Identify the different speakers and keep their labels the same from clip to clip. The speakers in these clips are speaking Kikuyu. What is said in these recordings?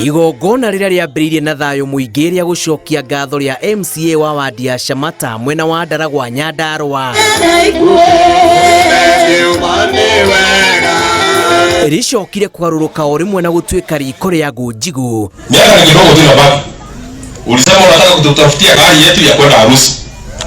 Speaker 1: Igongona rĩrĩa rĩambĩrĩirie na thayũ mũingĩ rĩa gũcokia ngatho rĩa MCA wa wadi ya Shamata mwena wa Ndaragwa Nyandarua rĩcokire kũgarũrũka o rĩmwe na gũtuĩka riko rĩa ngũnjigũ.
Speaker 2: Miaka ni kidogo tu inabaki. Ulisema unataka kututafutia gari yetu ya kwenda harusi,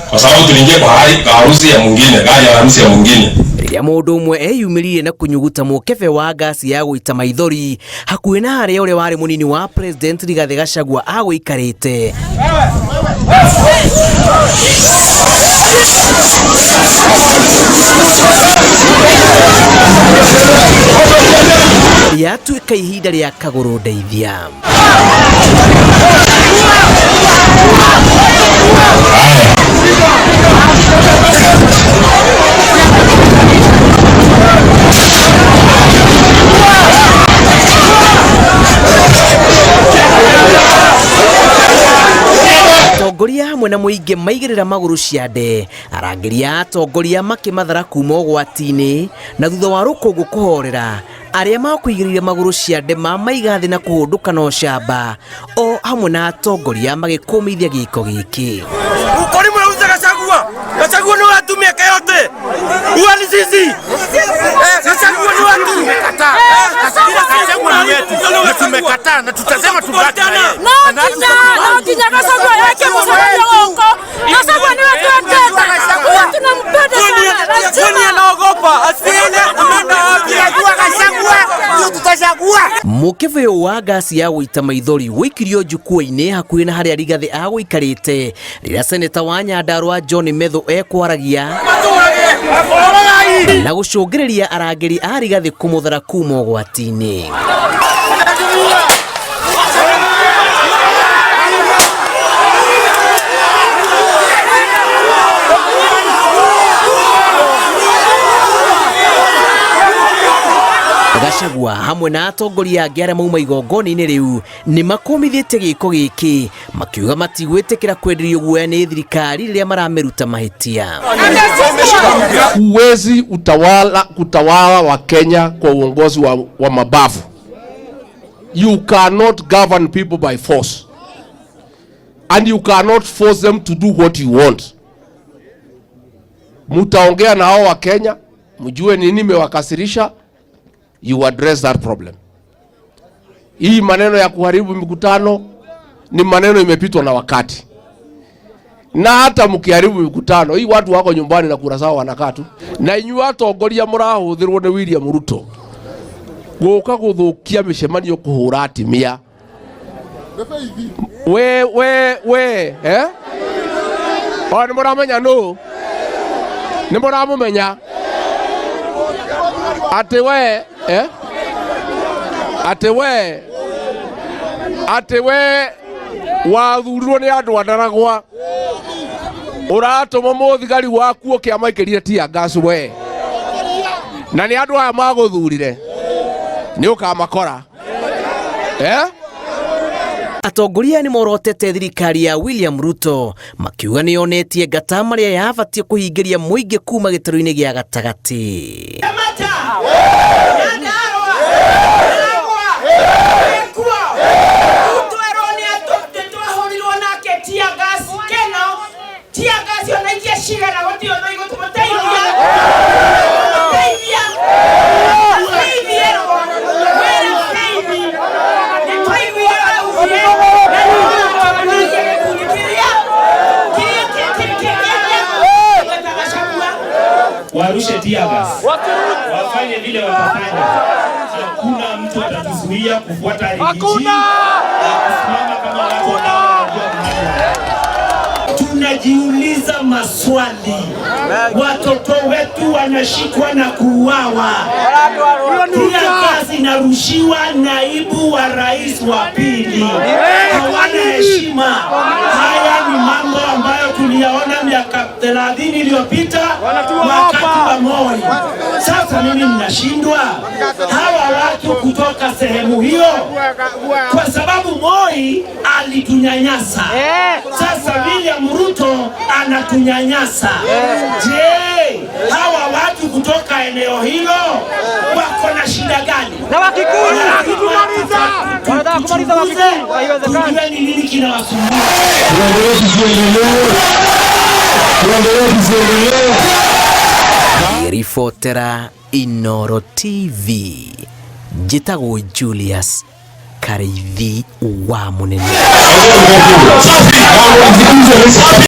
Speaker 2: kwa sababu tuliingia kwa harusi ya mwingine, gari ya harusi ya mwingine.
Speaker 1: Rĩrĩa mũndũ ũmwe eyumĩririe na kũnyuguta mũkebe wa ngasi ya gũita maithori hakuhĩ na harĩa ũrĩa warĩ mũnini wa president Rigathĩ Gachagua agũikarĩte. Rĩatuĩka ihinda rĩa kagũrũ ndeithia. Atongoria hamwe na mũingĩ maigĩrĩra magũrũ ciande, arangĩri a atongoria makĩmathara kuma ũgwati-inĩ, na thutha wa rũkũngũ kũhorera arĩa makũigĩrĩire magũrũ ciande mamaiga thĩ na kũhũndũka na ũcamba, o hamwe na atongoria magĩkũmithia gĩko gĩkĩ.
Speaker 3: Ukori mnauza Gachagua. Gachagua ni watu miaka yote. Huwa ni sisi. Gachagua ni watu.
Speaker 4: Tumekataa. Gachagua ni yetu. Na tumekataa na tutasema tubaki na yeye.
Speaker 5: No nginya Gachagua yake mũcemanio gũkũ. Gachagua ni wetu twendete. Huwa tunampenda sana.
Speaker 3: Kwani anaogopa asiende, ameenda wapi?
Speaker 4: Gachagua ndio tutachagua.
Speaker 1: Mũkebe ũyũ wa ngasi ya gũita maithori wĩikirio njukua-inĩ hakuhĩ na harĩa Rigathĩ agũikarĩte rĩrĩa seneta wa Nyandarua John Methu ekwaragia na gũcũngĩrĩria arangĩri a Rigathĩ kũmũthara kuma ũgwati-inĩ. Gachagua hamwe na atongoria angĩ arĩa mauma igongona-inĩ rĩu nĩ makũmithĩtie gĩko gĩkĩ makiuga matigwĩtĩkĩra kwenderio guoya nĩ thirikari rĩrĩa maramĩruta mahĩtia.
Speaker 6: Huwezi kutawala wa Kenya kwa uongozi wa mabavu. You cannot govern people by force. And you cannot force them to do what you want. Mutaongea na hao wa Kenya, mjue nini imewakasirisha, you address that problem. Hii maneno ya kuharibu mikutano ni maneno imepitwa na wakati. Na hata mkiharibu mikutano, hii watu wako nyumbani na kura zao wanakaa tu. Na inyuĩ atongoria mũrahũthĩrwo nĩ William Ruto gũka gũthũkia mĩcemanio kũhũra atimia. We, we, we, eh? O nĩ mũramenya nũ? Nĩ mũramũmenya? Atĩ we, eh? Atĩ we, atĩ we wathurirwo nĩ andũ a Ndaragwa, ũratũma mũthigari waku ũke amaikĩrie tear gas we, na nĩ andũ aya magũthurire, nĩ ũkamakora. Eh?
Speaker 1: Atongoria nĩ morotete thirikari ya William Ruto makiuga nĩ yonetie ngata marĩa yabatiĩ kũhingĩria mũingĩ kuma gĩtarũ-inĩ gĩa gatagatĩ.
Speaker 7: Warushe tear gas, wafanye vile watafanya. Hakuna mtu atatuzuia kufuata Riggy G na kusimama kama watu ambao wanajua mahali. Tunajiuliza maswali, watoto wetu wanashikwa na kuuawa, tear gas inarushiwa naibu wa rais wa pili, hawana heshima. Haya ni mambo ambayo tuliyaona miaka 30 iliyopita wakati wa Moi. Sasa mimi ninashindwa hawa watu kutoka sehemu hiyo, kwa sababu Moi alitunyanyasa. Sasa William Ruto anatunyanyasa. Je, hawa watu wa eneo hilo wako na shida gani?
Speaker 3: Na Wakikuyu wanataka kumaliza Wakikuyu, haiwezekani.
Speaker 7: Tujue ni nini kinawasumbua.
Speaker 1: Ribotera Inoro TV, njĩtagwo Julius Karĩithi wa Mũnene.
Speaker 2: Safi.